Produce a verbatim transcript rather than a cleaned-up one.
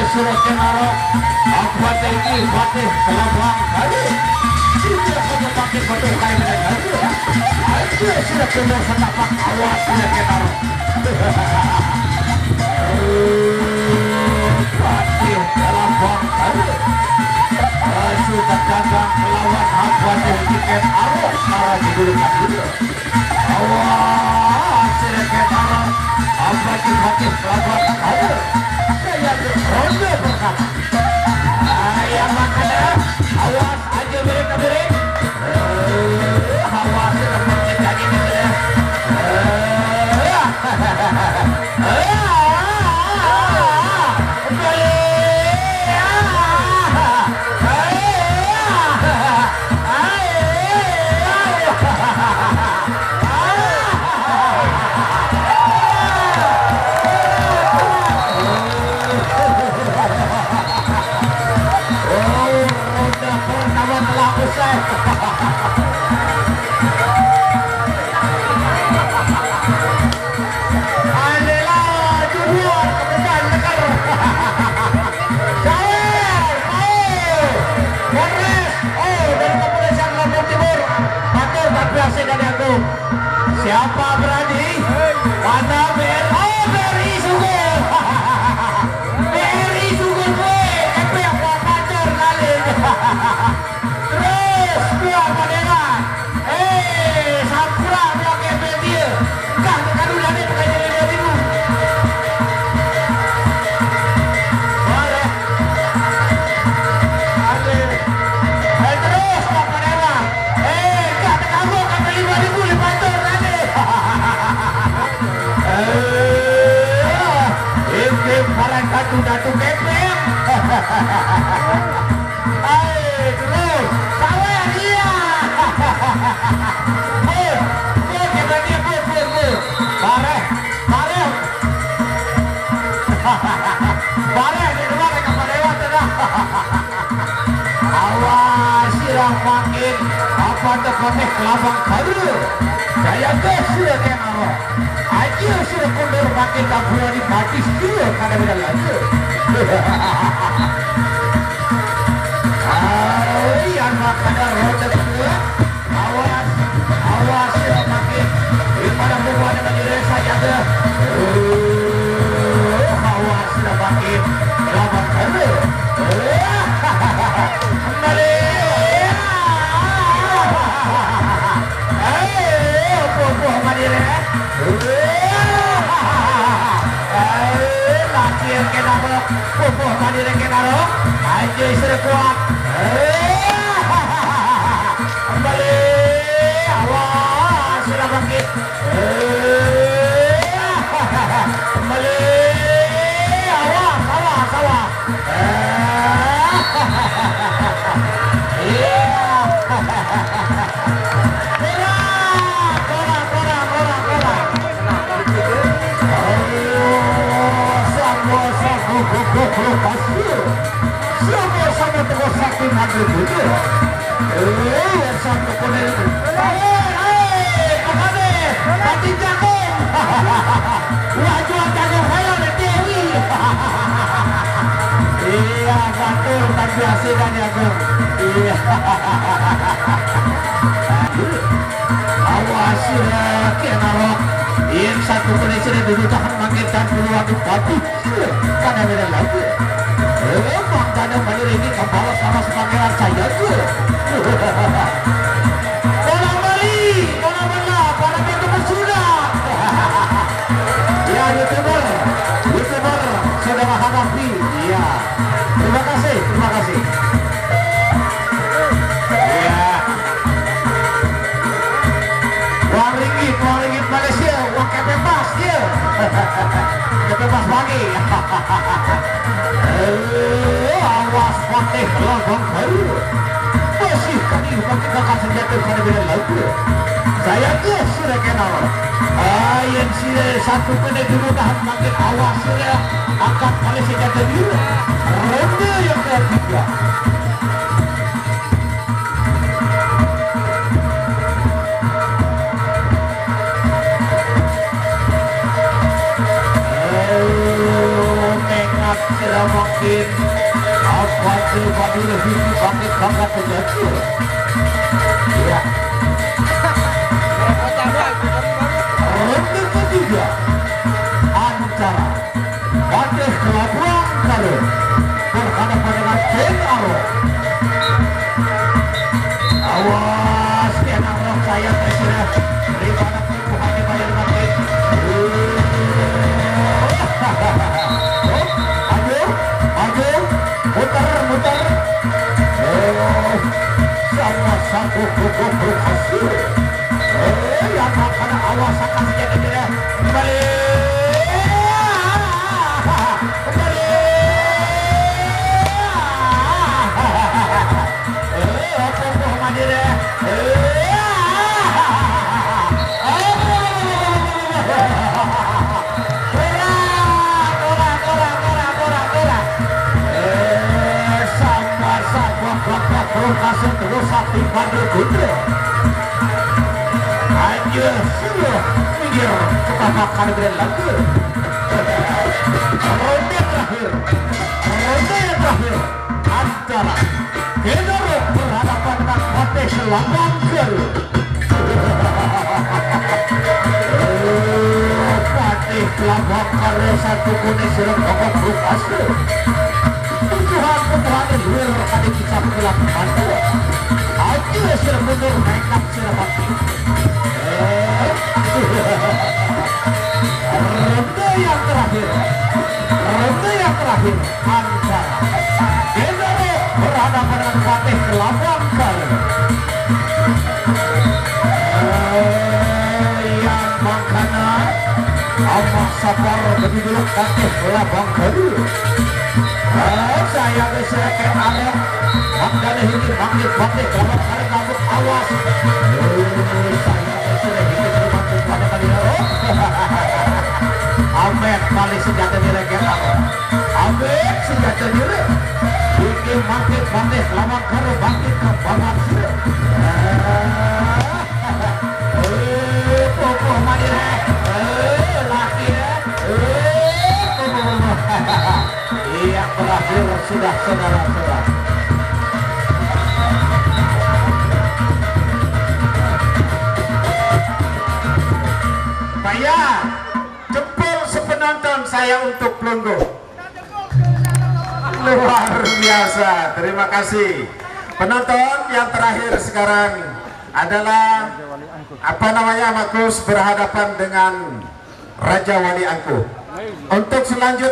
Sira Kenaro, Abah Tengki, Patih Kelabang Kayu. Sira Kota Patih Batu Kayu dan Haji. Aja sira Kenaro setapak awas sira Kenaro. Patih Kelabang Kayu. Asu terdagang kelawan Abah Tengki Kenaro. Para judul Awas, sira Kenaro. Apa ki Patih Kelabang Kayu? Saya ronde pertama. Ayo, makanya. Awas, aja beri ke beri. Eh, awas, sira Patih lagi ni, sira. Eh, eh, beri. Andela Junior, kemudian Lekar. Sawer, Sawer. Polres, oh, dari Kepolisian Lombok Timur. Matur, tapi asik dari aku. Siapa berani? Mana B R I? Oh, B R I Sugul. B R I Sugul, weh. Tapi apa pacar kali? Terus, keluar Madera. Eh, sampura, keluar ke dia. Kah, tekan udah nih, pakai jadi dua ribu. Boleh. Ada. Eh, terus, Pak Madera. Eh, kah, tekan gua, kah, beli dua ribu, lima ratus, ada. Eh, ini barang satu datu kepeng. Hai, terus. Sawer, iya. Pur, pur, kita dia, pur, pur, pur. Bareh, bareh. Bareh, di luar, mereka pada lewat, dah. Awas, sirah makin. Apa tu, konek kelabang baru? Saya ke sirah kena. Aja sira kondur makin tak berani mati sira kada beda lagi. Ai, anak kada roda kedua. Awas, awas sira makin. Di mana bubuh ada bagi desa jaga. Eh, awas sira makin. Selamat kerja. Eh, kembali. Ayo, pupuh madire. Ayo, laki yang kena rok. Pupuh madire kena rok. Aja istri kuat. Kembali. Awas, sudah bangkit. Kembali. Awas, awas, awas. Iya. Korak, korak, korak, korak, korak. Oh, sama-sama goblok-goblok pasti. Sama-sama teko sakti nanti gitu. Eh, satu kuning. Eh, eh, makanya, mati jagung. Wah, jual jagung saya oleh Dewi. Iya, betul, tapi hasilnya jagung. Iya. Awas, ya, kena rok. Yang satu kuning sudah duduk tahan mangkit dan keluar di pati. Kada beda lagi. Emang kada balik ini kepala sama sepangeran saya tu. Bola Bali, bola bola, para pemain sudah. Ya, YouTuber, YouTuber, saudara Hanafi. Iya. Terima kasih, terima kasih. Iya. Uang ringgit, uang ringgit Malaysia, uang kepeng emas dia. Kepeng emas pagi. Eh, awas patih lobang baru. Masih kami pakai kakak senjata pada beda lagu. Saya ke sudah kenal. Ayan sila satu kena dulu tahan makin awas sudah. Angkat oleh senjata biru. Ronde yang ketiga. Mengat sira mangko Apa tuh, Fadil Hidi pakai kakak kejadian? Ya. Ronde ketiga antara Fatih Labuan Karo berhadapan dengan Ken Aro. Awas, Ken Aro, saya terserah. Ribana Tuhan di Banjarmasin. Maju, maju, muter, muter. Oh, sama satu kuku berhasil. Eh, yang makan awas akan senjata dia. Kembali. Kembali. Eh, apa Muhammad ini? Eh, ah. Ora, ora, ora, ora, ora, ora, ora. Eh, sama, sama, Bapak Profesor terus sakti pada Gundul. Aja suruh minggir ke tapak kanan dan lagi. Ronde terakhir, ronde yang terakhir antara Ken Aro berhadapan dengan Fatih Labuan Karo. Fatih Labuan Karo satu kuning, sirep kokok, belum asli. Tujuan kebuahan luar tadi kisah gelap mata. Aja sirep mundur, nekat sirep mati. Eh. Ronde yang terakhir. Ronde yang terakhir antara Ken Aro berhadapan dengan Fatih Labuan Karo. Eh, yang mangkana Amak Sapar lebih dulu Fatih Labuan Karo. Eh, saya geser ke arah Magdana Hiki, Magdana Fatih Labuan Karo, kamu awas. Eh, saya geser Hiki, terima kasih pada kali ya. Amin, kali senjata di lagi apa? Amin, senjata di lagi. Ini bangkit, bangkit, lawan karo bangkit ke bawah sini. Eh, eh, pokok mandi, eh, laki, eh, eh, pokok. Iya, berakhir sudah, saudara-saudara. Bayar jempol sepenonton saya untuk Pelunggu. Luar biasa, terima kasih. Penonton yang terakhir sekarang adalah, apa namanya, Mak Kus, berhadapan dengan Raja Wali Angkuh. Untuk selanjutnya